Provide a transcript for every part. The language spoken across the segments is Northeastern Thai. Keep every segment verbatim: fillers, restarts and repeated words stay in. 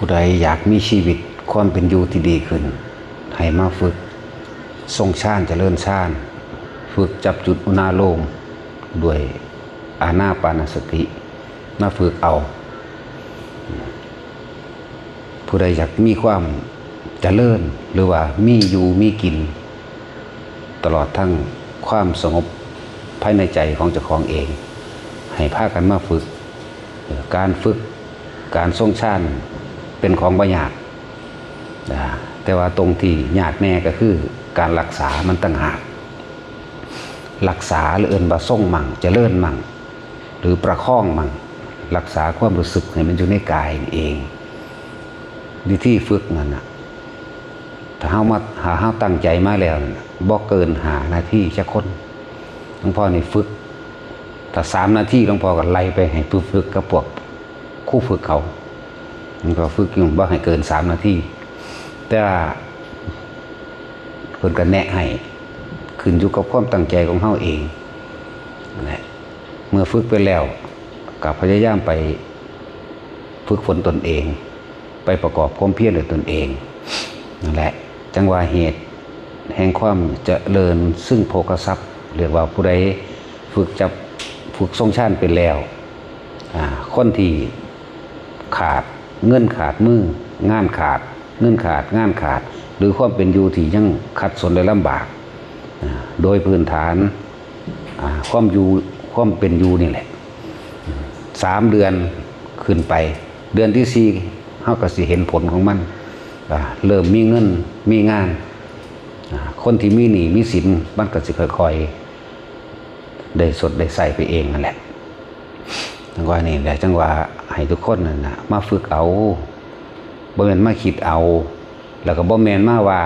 ผู้ใดอยากมีชีวิตความเป็นอยู่ที่ดีขึ้น ให้มาฝึกทรงฌานเจริญฌาน ฝึกจับจุดอุณาโลม ด้วยอานาปานสติ มาฝึกเอา ผู้ใดอยากมีความเจริญ หรือว่ามีอยู่มีกิน ตลอดทั้งความสงบภายในใจของเจ้าของเอง ให้พากันมาฝึก เอ่อ การฝึก การทรงฌานเป็นของบ่ยาก อ่า แต่ว่าตรงที่ยากแน่ก็คือการรักษามันต่างหาก รักษาหรือเอิ้นว่าทรงมั่ง เจริญมั่ง หรือประคองมั่ง รักษาความรู้สึกให้มันอยู่ในกายนี่เอง วิธีฝึกนั่นน่ะ ถ้าเฮามา ถ้าเฮาตั้งใจมาแล้วนั่นน่ะ บ่เกินห้านาทีจักคน หลวงพ่อนี่ฝึก ถ้าสามนาทีหลวงพ่อก็ไล่ไปให้ผู้ฝึกกับพวกครูฝึกเขา มันก็ฝึกอยู่บ่ให้เกินสามนาที แต่ว่าเพิ่นก็แนะให้ ขึ้นอยู่กับความตั้งใจของเฮาเองนั่นแหละ เมื่อฝึกไปแล้ว ก็พยายามไปฝึกฝนตนเอง ไปประกอบความเพียรด้วยตนเอง นั่นแหละ จั่งว่าเหตุแห่งความเจริญซึ่งโภคทรัพย์ เรียกว่าผู้ใดฝึกจับ ฝึกทรงฌานเป็นแล้ว อ่า คนที่ขาด เงินขาดมือ งานขาด เงินขาด งานขาด หรือความเป็นอยู่ที่ยังขัดสนและลำบาก อ่า โดยพื้นฐาน อ่า ความอยู่ ความเป็นอยู่นี่แหละ สามเดือนขึ้นไป เดือนที่สี่ เฮาก็สิเห็นผลของมัน อ่า เริ่มมีเงิน มีงาน อ่า คนที่มีหนี้มีสิน มันก็สิค่อยๆ ได้สดได้ใช้ไปเองนั่นแหละ จั่งว่านี่แหละ จั่งว่าให้ทุกคนนั่นน่ะ มาฝึกเอา บ่แม่นมาคิดเอา แล้วก็บ่แม่นมาว่า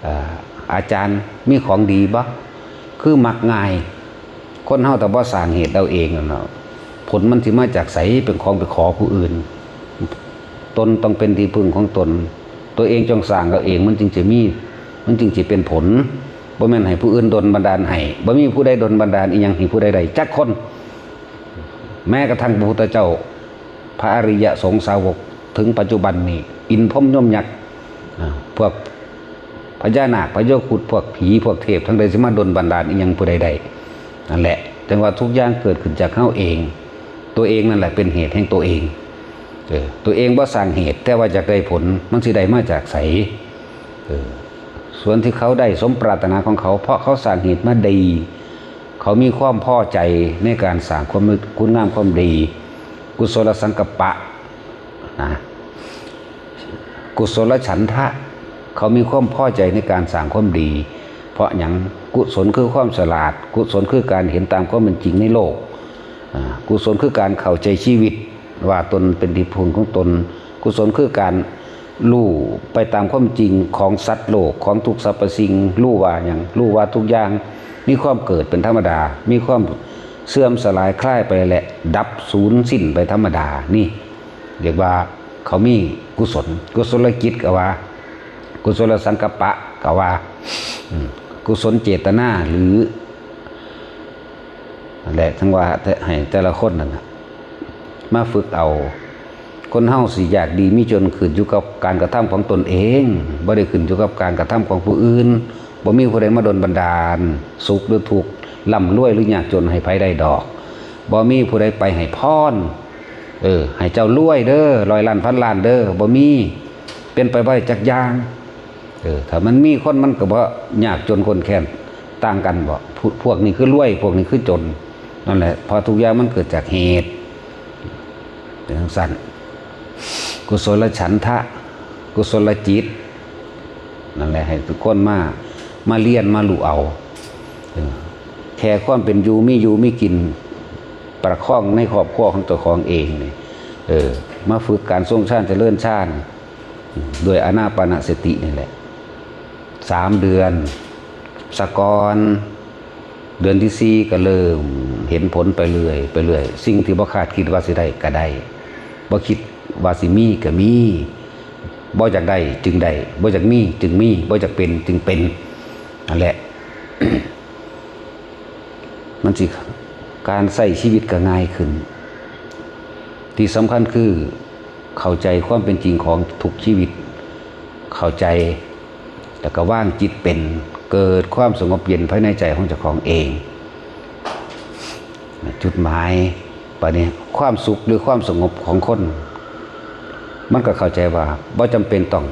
เอ่อ อาจารย์มีของดีบ่ คือมักง่าย คนเฮาถ้าบ่สร้างเหตุเอาเองนั่นน่ะ ผลมันสิมาจากไส เป็นของไปขอผู้อื่น ตนต้องเป็นที่พึ่งของตน ตัวเองจงสร้างเอาเอง มันจึงจะมี มันจึงจะเป็นผล บ่แม่นให้ผู้อื่นดลบันดาลให้ บ่มีผู้ใดดลบันดาลอิหยังให้ผู้ใดได้จักคน แม้กระทั่งพระพุทธเจ้า พระอริยสงฆ์สาวก ถึงปัจจุบันนี้ อินทร์พรหมยมยักษ์ อ่า พวกพญานาค พญาครุฑ พวกผี พวกเทพ ทั้งหลายสิมาดลบันดาลอิหยังผู้ใดได้ นั่นแหละ จั่งว่าทุกอย่างเกิดขึ้นจากเฮาเอง ตัวเองนั่นแหละเป็นเหตุแห่งตัวเอง เออ ตัวเองบ่สร้างเหตุ แต่ว่าอยากได้ผล มันสิได้มาจากไส เออ ส่วนที่เขาได้สมปรารถนาของเขา เพราะเขาสร้างเหตุมาดี เขามีความพอใจในการสร้างความ คุณงามความดี กุศลสังกัปปะ นะ กุศลฉันทะ เขามีความพอใจในการสร้างความดี เพราะหยัง กุศลคือความฉลาด กุศลคือการเห็นตามความเป็นจริงในโลก อ่า กุศลคือการเข้าใจชีวิต ว่าตนเป็นที่พึ่งของตน กุศลคือการรู้ไปตามความจริงของสัตว์โลก ของทุกสรรพสิ่ง รู้ว่าหยัง รู้ว่าทุกอย่างมีความเกิดเป็นธรรมดา มีความเสื่อมสลายคลายไปและดับสูญสิ้นไปธรรมดา นี่เรียกว่าเขามีกุศล กุศลจิตก็ว่า กุศลสังกัปปะก็ว่า อืม กุศลเจตนาหรือ นั่นแหละ จั่งว่าให้แต่ละคนนั่นน่ะ มาฝึกเอา คนเฮาสิอยากดีมีจนขึ้นอยู่กับการกระทำของตนเอง บ่ได้ขึ้นอยู่กับการกระทำของผู้อื่น บ่มีผู้ใดมาดลบันดาล สุขหรือทุกข์ ร่ำรวยหรือยากจนให้ไผได้ดอก บ่มีผู้ใดไปให้พร เออ ให้เจ้ารวยเด้อ ร้อยล้านพันล้านเด้อ บ่มี เป็นไปบ่ได้จักอย่าง เออ ถ้ามันมีคนมันก็บ่ยากจนข้นแค้น ต่างกันบ่ พวก พวกนี้คือรวย พวกนี้คือจน นั่นแหละ เพราะทุกอย่างมันเกิดจากเหตุ เป็นจั่งซั้น กุศลฉันทะ กุศลจิต นั่นแหละ ให้ทุกคนมา มาเรียน มารู้เอา เออ แค่ความเป็นอยู่ มีอยู่ มีกิน ประคองในครอบครัวของเจ้าของเองนี่ เออ มาฝึกการทรงฌาน เจริญฌาน ด้วยอานาปานสตินี่แหละ สามเดือน สะก่อน เดือนที่สี่ก็เริ่มเห็นผลไปเรื่อย ไปเรื่อย สิ่งที่บ่คาดคิดว่าสิได้ก็ได้ บ่คิดว่าสิมีก็มี บ่อยากได้จึงได้ บ่อยากมีจึงมี บ่อยากเป็นจึงเป็น นั่นแหละ มันสิ การใช้ชีวิตก็ง่ายขึ้น ที่สำคัญคือ เข้าใจความเป็นจริงของทุกชีวิต เข้าใจ แล้วก็วางจิตเป็น เกิดความสงบเย็นภายในใจของเจ้าของเอง จุดหมาย บัดนี้ความสุขหรือความสงบของคน มันก็เข้าใจว่าบ่จำเป็นต้อง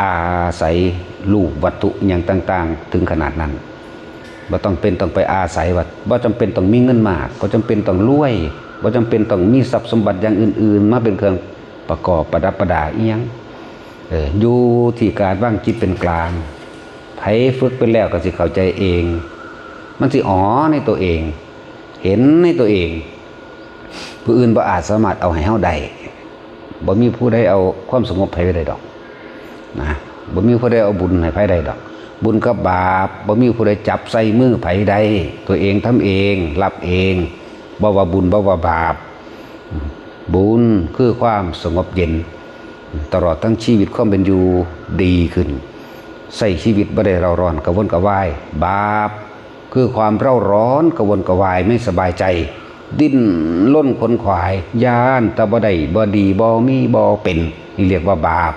อาศัยรูปวัตถุอหย่างต่างๆ ถึงขนาดนั้น บ่ต้องเป็นต้องไปอาศัยว่า บ่จำเป็นต้องมีเงินมาก บ่จำเป็นต้องรวย บ่จำเป็นต้องมีทรัพย์สมบัติอย่างอื่นๆ มาเป็นเครื่องประกอบประดับประดาอิหยัง เออ อยู่ที่การวางจิตเป็นกลาง ไผฝึกเป็นแล้วก็สิเข้าใจเอง มันสิอ๋อในตัวเอง เห็นในตัวเอง ผู้อื่นบ่อาจสามารถเอาให้เฮาได้ บ่มีผู้ใดเอาความสงบให้ได้ดอก นะ บ่มีผู้ใดเอาบุญให้ไผได้ดอก บุญกับบาป บ่มีผู้ใดจับใส่มือไผได้ ตัวเองทำเอง รับเอง บ่ว่าบุญ บ่ว่าบาป บุญคือความสงบเย็น ตลอดทั้งชีวิตความเป็นอยู่ดีขึ้น ใช้ชีวิตบ่ได้เร่าร้อนกระวนกระวาย บาปคือความเร่าร้อนกระวนกระวาย ไม่สบายใจ ดิ้นรนขวนขวาย ย้านแต่บ่ได้ บ่ดี บ่มี บ่เป็น นี่เรียกว่าบาป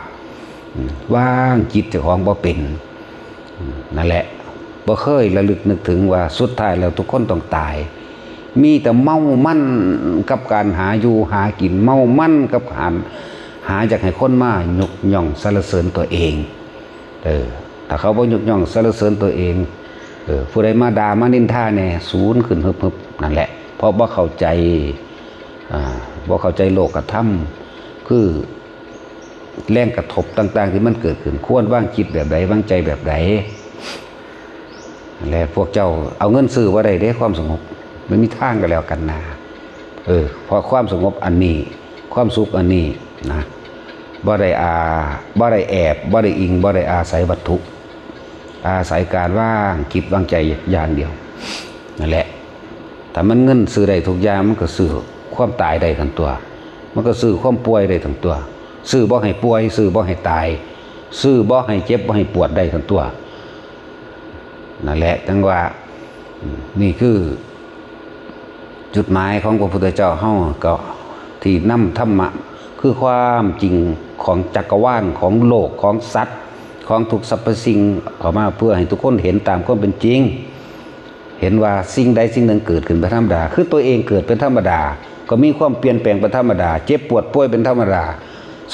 อืม วางจิตเจ้าของบ่เป็น อืม นั่นแหละ บ่เคยระลึกนึกถึงว่าสุดท้ายแล้วทุกคนต้องตาย มีแต่เมามันกับการหาอยู่หากิน เมามันกับการหาอยากให้คนมายกย่องสรรเสริญตัวเอง เออ ถ้าเขาบ่ยกย่องสรรเสริญตัวเอง เออ ผู้ใดมาด่ามานินทาแหน่ สูนขึ้นฮึบๆ นั่นแหละ เพราะบ่เข้าใจ อ่า บ่เข้าใจโลกธรรม คือแรงกระทบต่างๆ ที่มันเกิดขึ้น ควรวางจิตแบบใด วางใจแบบใด และพวกเจ้าเอาเงินซื้อบ่ได้เด้ความสงบ มันมีทางก็แล้วกันนะ เออ เพราะความสงบอันนี้ ความสุขอันนี้นะ บ่ได้อา บ่ได้แอบ บ่ได้อิง บ่ได้อาศัยวัตถุ อาศัยการวางจิตวางใจอย่างเดียว นั่นแหละ ถ้ามันเงินซื้อได้ทุกอย่าง มันก็ซื้อความตายได้ทั้งตัว มันก็ซื้อความป่วยได้ทั้งตัว ซื้อบ่ให้ป่วย ซื้อบ่ให้ตาย ซื้อบ่ให้เจ็บ บ่ให้ปวดได้ทั้งตัว นั่นแหละ จั่งว่า อืม นี่คือ จุดหมายของพระพุทธเจ้าเฮาก็ที่นำธรรมะ คือความจริงของจักรวาล ของโลก ของสัตว์ ของทุกสรรพสิ่ง เข้ามาเพื่อให้ทุกคนเห็นตามความเป็นจริง เห็นว่าสิ่งใดสิ่งหนึ่งเกิดขึ้นเป็นธรรมดา คือตัวเองเกิดเป็นธรรมดา ก็มีความเปลี่ยนแปลงเป็นธรรมดา เจ็บปวดป่วยเป็นธรรมดา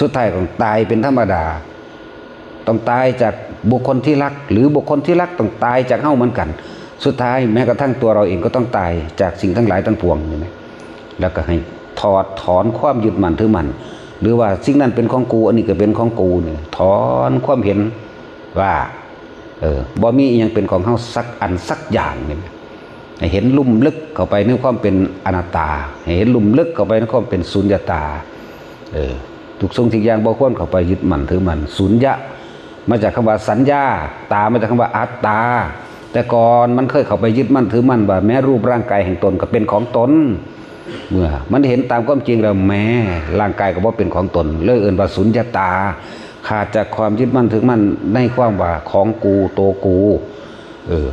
สุดท้ายก็ตายเป็นธรรมดา ต้องตายจากบุคคลที่รัก หรือบุคคลที่รักต้องตายจากเฮาเหมือนกัน สุดท้ายแม้กระทั่งตัวเราเองก็ต้องตายจากสิ่งทั้งหลายทั้งปวง เห็นไหม แล้วก็ให้ถอดถอนความยึดมั่นถือมั่น หรือว่าสิ่งนั้นเป็นของกู อันนี้ก็เป็นของกูเนี่ย ถอนความเห็นว่า เออ บ่มีอิหยังเป็นของเฮาสักอันสักอย่างเนี่ย ให้เห็นลุ่มลึกเข้าไปในความเป็นอนัตตา ให้เห็นลุ่มลึกเข้าไปในความเป็นสุญญตา เออ ทุกสิ่งทุกอย่างบ่ควรเข้าไปยึดมั่นถือมั่น สุญญะ มาจากคำว่าสัญญา ตา มาจากคำว่าอัตตา แต่ก่อนมันเคยเข้าไปยึดมั่นถือมั่นว่าแม้รูปร่างกายแห่งตนก็เป็นของตน เมื่อมันเห็นตามความจริงแล้ว แม้ร่างกายก็บ่เป็นของตน เลยเอิ้นว่าสุญญตา ขาดจากความยึดมั่นถือมั่นในความว่าของกู โตกู เออ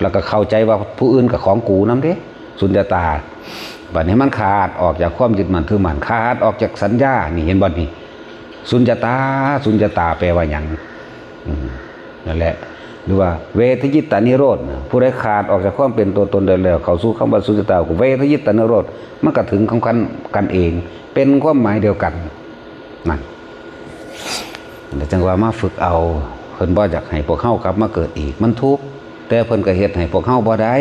แล้วก็เข้าใจว่าผู้อื่นก็ของกูนำเด้ สุญญตา บัดนี้มันขาดออกจากความยึดมั่นถือมั่น ขาดออกจากสัญญา นี่เห็นบ่นี่ สุญญตา สุญญตาแปลว่าหยัง อืม นั่นแหละ หรือว่าเวทยิตานิโรธ ผู้ใดขาดออกจากความเป็นตัวตนได้แล้ว เข้าสู่คำว่าสุญญตา ก็เวทยิตานิโรธ มันก็ถึงของกัน กันเอง เป็นความหมายเดียวกัน นั่น แล้วจั่งว่ามาฝึกเอา เพิ่นบ่อยากให้พวกเฮากลับมาเกิดอีก มันทุกข์ แต่เพิ่นก็เฮ็ดให้พวกเฮาบ่ได้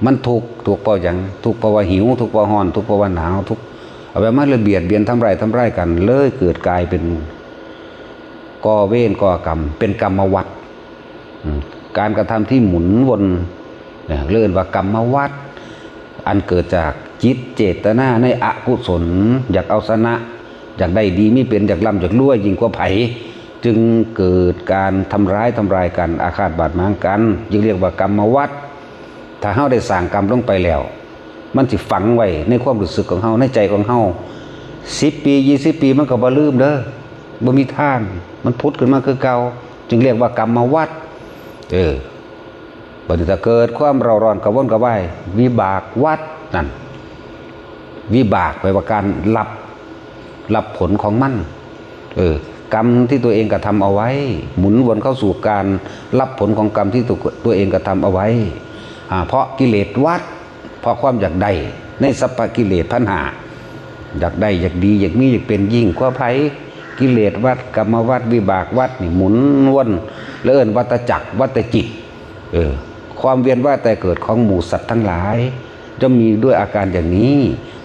มันทุกข์ ทุกข์เพราะหยัง ทุกข์เพราะว่าหิว ทุกข์เพราะร้อน ทุกข์เพราะว่าหนาว ทุกข์ เอาแบบมาเลยเบียดเบียนทำร้าย ทำร้ายกัน เลยเกิดกลายเป็นก่อเวรก่อกรรม เป็นกรรมวัฏ อืม การกระทำที่หมุนวน เนี่ย เรียกว่ากรรมวัฏ อันเกิดจากจิตเจตนาในอกุศล อยากเอาชนะ อยากได้ดีมีเป็น อยากร่ำอยากรวยยิ่งกว่าไผ จึงเกิดการทำร้ายทำลายกัน อาฆาตบาดหมางกัน จึงเรียกว่ากรรมวัฏ ถ้าเฮาได้สร้างกรรมลงไปแล้ว มันสิฝังไว้ในความรู้สึกของเฮา ในใจของเฮา สิบปี ยี่สิบปี มันก็บ่ลืมเด้อ บ่มีทาง มันผุดขึ้นมาคือเก่า จึงเรียกว่ากรรมวัฏ เออ บัดนี้ถ้าเกิดความเร่าร้อนกระวนกระวาย วิบากวัฏนั่น วิบากแปลว่าการรับ รับผลของมัน เออ กรรมที่ตัวเองกระทำเอาไว้ หมุนวนเข้าสู่การรับผลของกรรมที่ตัวตัวเองกระทำเอาไว้ อ่า เพราะกิเลสวัฏ เพราะความอยากได้ในสัพพะกิเลสพันห้า อยากได้ อยากดี อยากมี อยากเป็น ยิ่งกว่าไผ กิเลสวัฏ กรรมวัฏ วิบากวัฏนี่หมุนวน และเอิ้นวัฏจักร วัฏจิต เออ ความเวียนว่ายตายเกิดของหมู่สัตว์ทั้งหลาย จะมีด้วยอาการอย่างนี้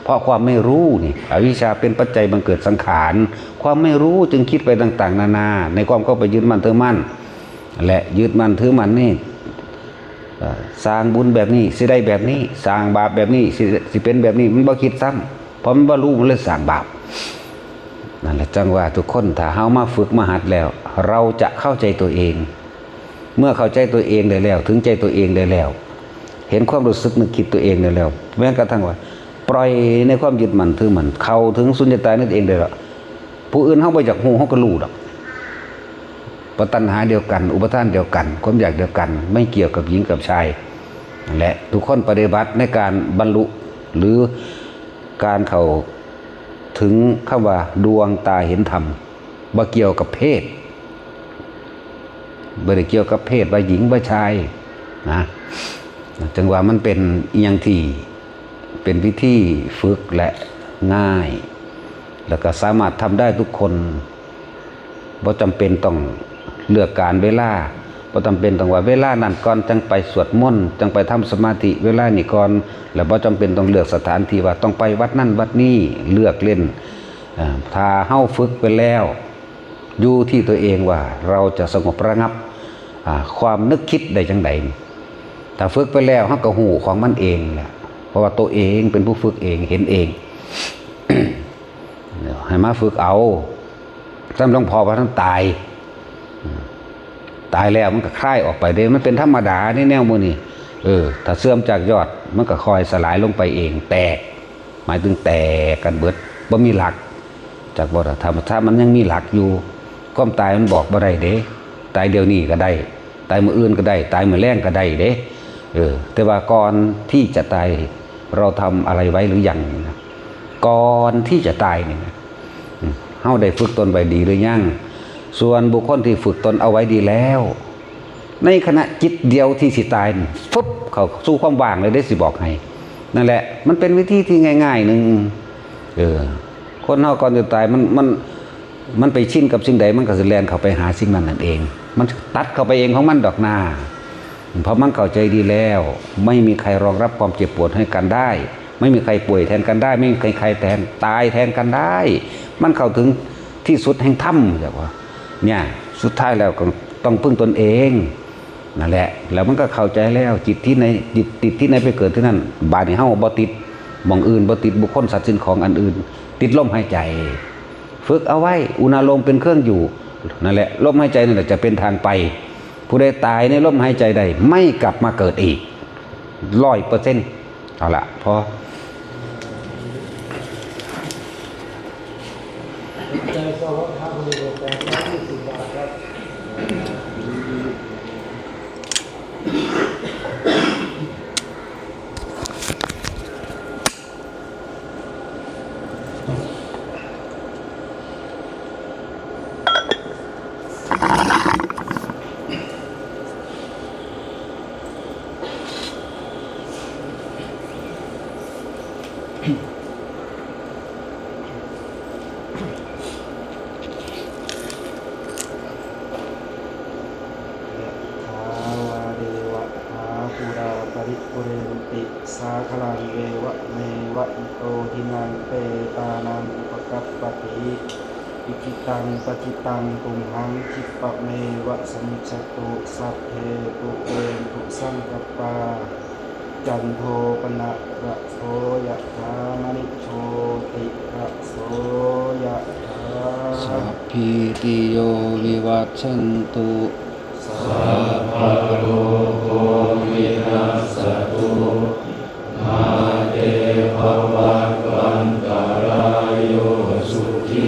เพราะความไม่รู้นี่ อวิชชาเป็นปัจจัยบังเกิดสังขาร ความไม่รู้จึงคิดไปต่างๆ นานา ในความเข้าไปยึดมั่นถือมั่น และยึดมั่นถือมั่นนี่ เอ่อ สร้างบุญแบบนี้สิได้แบบนี้ สร้างบาปแบบนี้สิ สิเป็นแบบนี้ มันบ่คิดซ้ำ เพราะมันบ่รู้ มันเลยสร้างบาป นั่นแหละจังว่าทุกคน ถ้าเฮามาฝึกมาหัดแล้ว เราจะเข้าใจตัวเอง เมื่อเข้าใจตัวเองได้แล้ว ถึงใจตัวเองได้แล้ว เห็นความรู้สึกนึกคิดตัวเองได้แล้ว แม้กระทั่งว่า ปล่อยในความยึดมั่นถือมั่น เข้าถึงสุญญตาในตัวเองได้แล้ว ผู้อื่นเฮาบ่อยากรู้ เฮาก็รู้ดอก เพราะตัณหาเดียวกัน อุปาทานเดียวกัน ความอยากเดียวกัน ไม่เกี่ยวกับหญิงกับชาย นั่นแหละ ทุกคนปฏิบัติในการบรรลุ หรือการเข้าถึงคำว่าดวงตาเห็นธรรม บ่เกี่ยวกับเพศ บ่ได้เกี่ยวกับเพศว่าหญิงว่าชายนะ จังว่ามันเป็นอิหยังที่เป็นวิธีฝึกและง่าย แล้วก็สามารถทำได้ทุกคน บ่จำเป็นต้องเลือกการเวลา บ่จำเป็นต้องว่าเวลานั้นก่อนจังไปสวดมนต์ จังไปทำสมาธิ เวลานี้ก่อน แล้วบ่จำเป็นต้องเลือกสถานที่ว่าต้องไปวัดนั่นวัดนี้ เลือกเล่น อ่า ถ้าเฮาฝึกไปแล้ว อยู่ที่ตัวเองว่าเราจะสงบระงับ อ่า ความนึกคิดได้จังใด ถ้าฝึกไปแล้วเฮาก็ฮู้ของมันเองแหละ เพราะว่าตัวเองเป็นผู้ฝึกเอง เห็นเอง ให้มาฝึกเอา ซ้ำหลวงพ่อว่าท่านตาย ตายแล้วมันก็คลายออกไปเด้ มันเป็นธรรมดาในแนวหมู่นี้ เออ ถ้าเสื่อมจากยอด มันก็ค่อยสลายลงไปเอง แตก หมายถึงแตกกันเบิด บ่มีหลัก จักบ่ล่ะ ธรรมชาติมันยังมีหลักอยู่ ความตายมันบอกบ่ได้เด้ ตายเดี๋ยวนี้ก็ได้ ตายมื้ออื่นก็ได้ ตายมื้อแลงก็ได้เด้ เออ แต่ว่าก่อนที่จะตาย เราทำอะไรไว้หรือยังนะ ก่อนที่จะตายนี่นะ อืม เฮาได้ฝึกตนไว้ดีหรือยัง ส่วนบุคคลที่ฝึกตนเอาไว้ดีแล้ว ในขณะจิตเดียวที่สิตายนี่ ฟึบ เข้าสู่ความว่างเลยเด้ สิบอกให้ นั่นแหละ มันเป็นวิธีที่ง่ายๆหนึ่ง เออ คนเฮาก่อนจะตาย มัน มัน มันไปชินกับสิ่งใด มันก็สิแล่นเข้าไปหาสิ่งนั้นนั่นเอง มันตัดเข้าไปเองของมันดอกนา เพราะมันเข้าใจดีแล้ว ไม่มีใครรองรับความเจ็บปวดให้กันได้ ไม่มีใครป่วยแทนกันได้ ไม่มีใครแทน ตายแทนกันได้ มันเข้าถึงที่สุดแห่งธรรม เรียกว่า เนี่ย สุดท้ายแล้วก็ต้องพึ่งตนเอง นั่นแหละ แล้วมันก็เข้าใจแล้ว จิตที่ไหน จิต จิตที่ไหนไปเกิดที่นั่น บาดนี้เฮาบ่ติดหม่องอื่น บ่ติดบุคคลสัตว์สิ่งของอันอื่น ติดลมหายใจ ฝึกเอาไว้ อุณาโลมเป็นเครื่องอยู่ นั่นแหละ ลมหายใจนั่นแหละจะเป็นทางไป ผู้ใดตายในลมหายใจใด ไม่กลับมาเกิดอีก ร้อยเปอร์เซ็นต์ เอาละ พอ ยะถาวาริวะหาปูราปริปุเรนติสาคลัง เอวะเมวะอิโตทินังเปตานังอุปกัปปติ อิจิตังปัจิตังตุมหังคิปะเมวะสมิจฉตุ สัพเพปุเรนตุสังกัปปา จันโทปนะระโสยะถามณิโชติระโสยะถา สัพพีติโยวิวัชชันตุ สัพพะโรโควินัสสะตุ มาเตภวัตวันตะราโย สุขี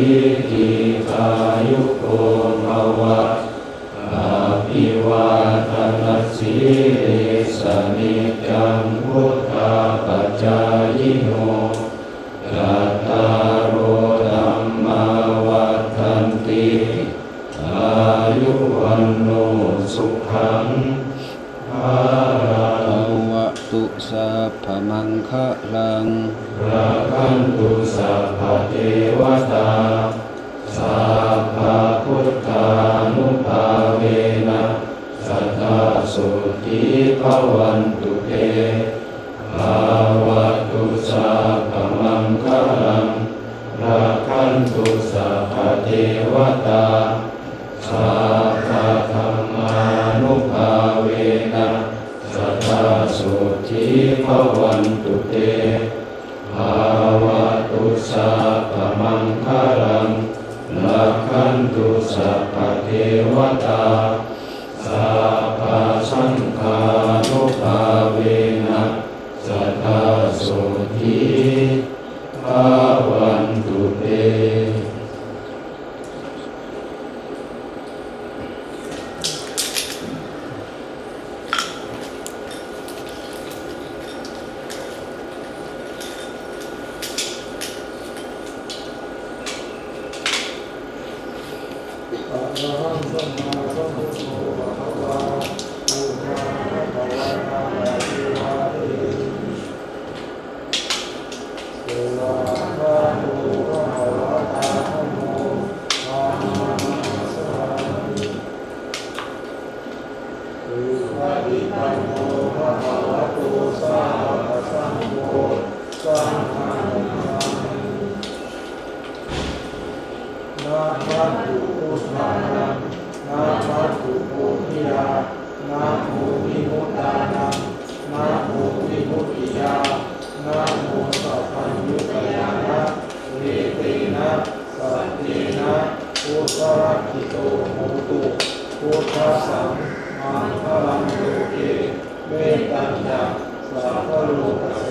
ทีฆายุโกภวะ อภิวาทะนะสีลิสสะนิจจังวุฑฒาปะจายิโน จัตตาโรธัมมา Sabbadhitvata sabbabuddhānubhāvena sadā sotthī bhavantu te. Bhavatu sabbamaṅgalaṃ, rakkhantu sabbadevatā, sabbadhammānubhāvena sadā sotthī bhavantu te. Bhavatu sabbamaṅgalaṃ, rakkhantu sabbadevatā, sabbasaṅghānubhāvena sadā sotthī bhavantu te. Arahaṃ sammāsambuddho bhagavā, buddhāya bhagavatā bhagavate. Svākkhāto bhagavatā dhammo, dhammaṃ namassāmi. Supaṭipanno bhagavato sāvakasaṅgho, saṅghaṃ namāmi. Namatthu buddhānaṃ, namatthu bodhiyā, namo vimuttānaṃ, namo vimuttiyā, namo sabbaññutañāṇa etena saccena buddhalakkhiतो hotu. Buddhasaṃ maṅgalaṃ loke, mettañca sabbalokasmiṃ.